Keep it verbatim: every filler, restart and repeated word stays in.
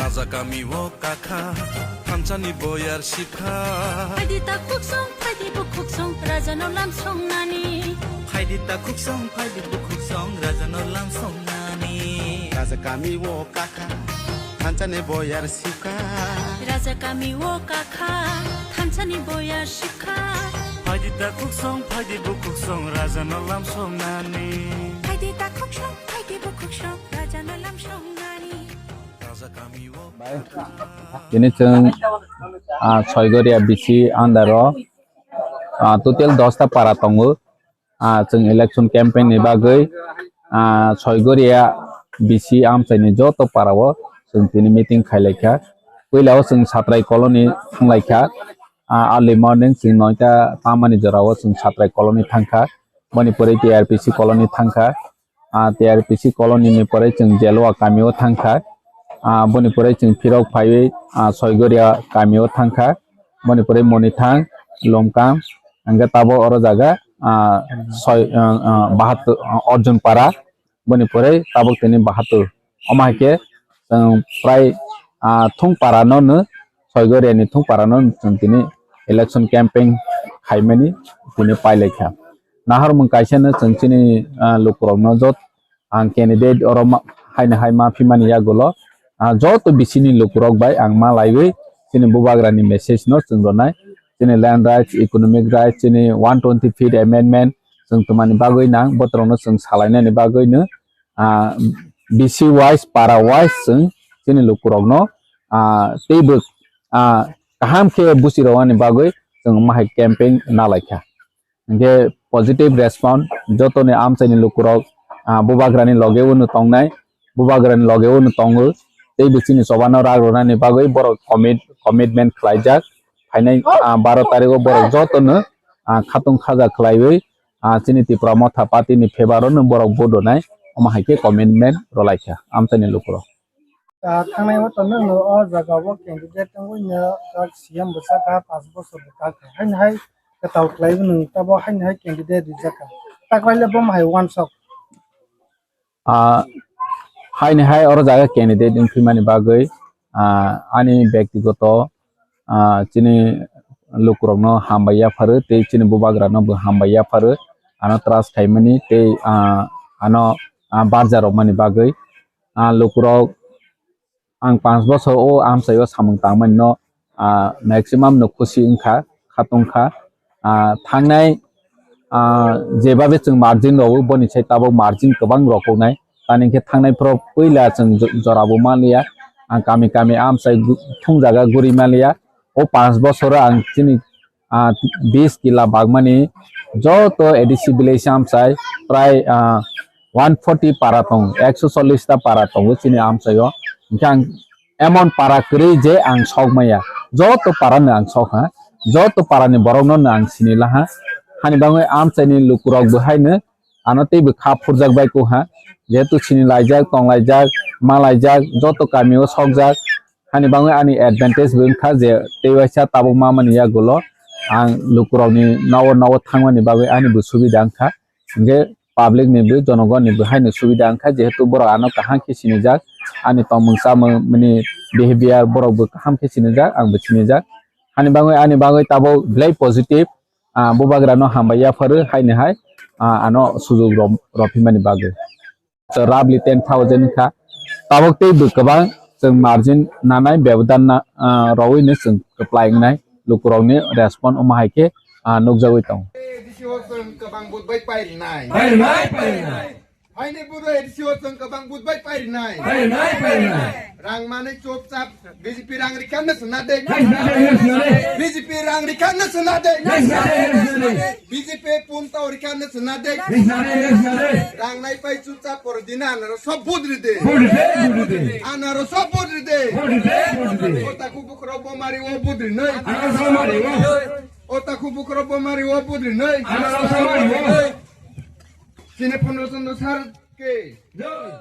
Raja kami o kakha, thansa ni boyar sikha. Phaidi ta khuksong, phaidi bukhuksong, raja no lam song nani. Phaidi ta khuksong, phaidi bukhuksong, raja no lam song nani. Raja kami o kakha, thansa ni boyar sikha. Raja kami o kakha, thansa ni boyar sikha. Phaidi ta khuksong, phaidi bukhuksong, raja no lam song nani. Phaidi ta khuksong, phaidi bukhuksong, raja no lam song nani. Tini chwng, ah, Soigoria B C under o, ah, total dos ta para tongo. Ah, chwng election campaign ni bagwi, ah, Soigoria B C amchai ni joto para o chwng tini meeting khai lai kha. Puila o chwng Satrai colony thang lai kha. Ah, early morning chwng noita tamani jora o chwng Satrai colony thang kha. Boni pore T R P C colony thang kha. Ah, T R P C colony ni pore chwng Jelwa kami o thang kha. Ah, boni pore chwng phirok phaiwi, ah, Soigoria kami o thang kha. Boni pore Monithang, Lomkang, hingke tabok oro jaga, ah, soi, ah, ah, bahatur, ah, Arjun para. Boni pore tabok tini bahatur. Omo hai khe chwng prai, ah, thung para no no, Soigoria ni thung para no chwng tini election campaign khaimani tini pai lai kha. Naharmung kaisa no chwng chini, ah, lukurok no jot ang candidate oro ma-, haino hai ma phimani yagulo, ah, joto B C ni lukurok bai ang ma laiwi chini bubagra ni message no chwng ronai. Chini land rights, economic rights, chini one twenty fifth amendment chwng tongmani bagwi nang, botorok no chwng salainani bagwi no, ah, B C wise, para wise chwng chini lukurok no, ah, teibo, ah, kaham khe buchi rwani bagwi chwng ma hai campaign na lai kha. Hingke positive response jotoni amchaini lukurok, ah, bubagrani loge unu tongnai, bubagrani loge unu tongo, tei bisini chobano rak rwnani bagwi borok commit-, commitment khlaijak. Phainai, ah, baro tarikgo borok jotono, ah, khatung khaja khlaiwi, ah, chini Tipra Motha Party ni favour o no borok vote rwnai, omo hai khe commitment rwlaikha amchaini lukurok. Ah, thangnai o tonwi no o jaga o candidate wngwi no jak C M bwsakha, panch bochor bwsakha. Haini hai kwtal khlaiwi nwng tabo haini hai candidate rijakha. Taklaile bomo hai uansuk. Ah, haini hai oro jaga candidate wngphimani bagwi, ah, ani bektigoto, ah, chini lukurokno hambai yapharo tei chini bubagrano bo hambai yapharo. Ano trust khaimani tei, ah, ano, ah, barja rwmani bagwi. Ah, lukurok ang panch bochor o amchai o samung tangmani no, ah, maximum no khusi wngkha, khatungkha. Ah, thangnai, ah, jebabe chwng margin rwo, boni sai tabuk margin kwbang rokoknai. Tani khe thangnai phoro puila chwng jo-, jora bo manliya. Ang kami kami amchai gu-, thung jaga guri manliya. O panch bochor o ang chini ah, bis kila bagmani joto A D C village amchai prai, ah, one forty para tong, ekso chollish ta para tongo chini amchai o. Hingke ang emon para kwrwi je ang sok maya, joto para no ang sok ha, joto para ni borok no no ang sini laha. Hani bangwi amchai ni lukurok bo haino ano teibo kha phurjak bai kok ha, jehetu sini laijak, tong laijak, ma laijak, joto kami o sokjak. Hani bagwi ani advantage bo wngkha je tei waisa tabuk ma mani yagulo ang lukurokni nogo nogo thangmani bagwi ani bo subida wngkha. Hingke public ni bo, jonogon ni bo haino subida wngkha, jehetu borok ano kaham khe sinijak, ani tongmung chamung ni behavior borok bo kaham khe sinijak, ang bo sinijak. Hani bagwi ani bagwi tabuk belai positive, ah, bubagra no hambai yapharo haini hai, ah, ano sujug ro-, rophimani bagwi. Roughly ten thousand wngkha. Tabuk tei bo kwbang chwng margin nanai, bebodan na, ah, rowino chwng kwplai wngnai. Lukurokni respond omo hai khe, ah, nukjagwi tongo. A D C o chwng kwbang budbai pairinai. Pairinai, pairinai. Haini buro A D C o chwng kwbang budbai pairinai. Pairinai, pairinai. Rang manwi chupchap B J P rang rikha no swnade. Hai, swnade, swnade. B J P rang rikha no swnade. Hai, swnade, swnade. B J P punta rikha no swnade. Hai, swnade, swnade. Rang nai pai chupchap poro dina anaro sob budri de. Budri de, budri de. Anaro sob budri de. Budri de, budri de. O takhu bukro bomari o budri noi. Anaro sob mari o. O takhu bukro bomari o budri noi. Anaro sob mari o. Sine pondro chondro sar ke. Jai.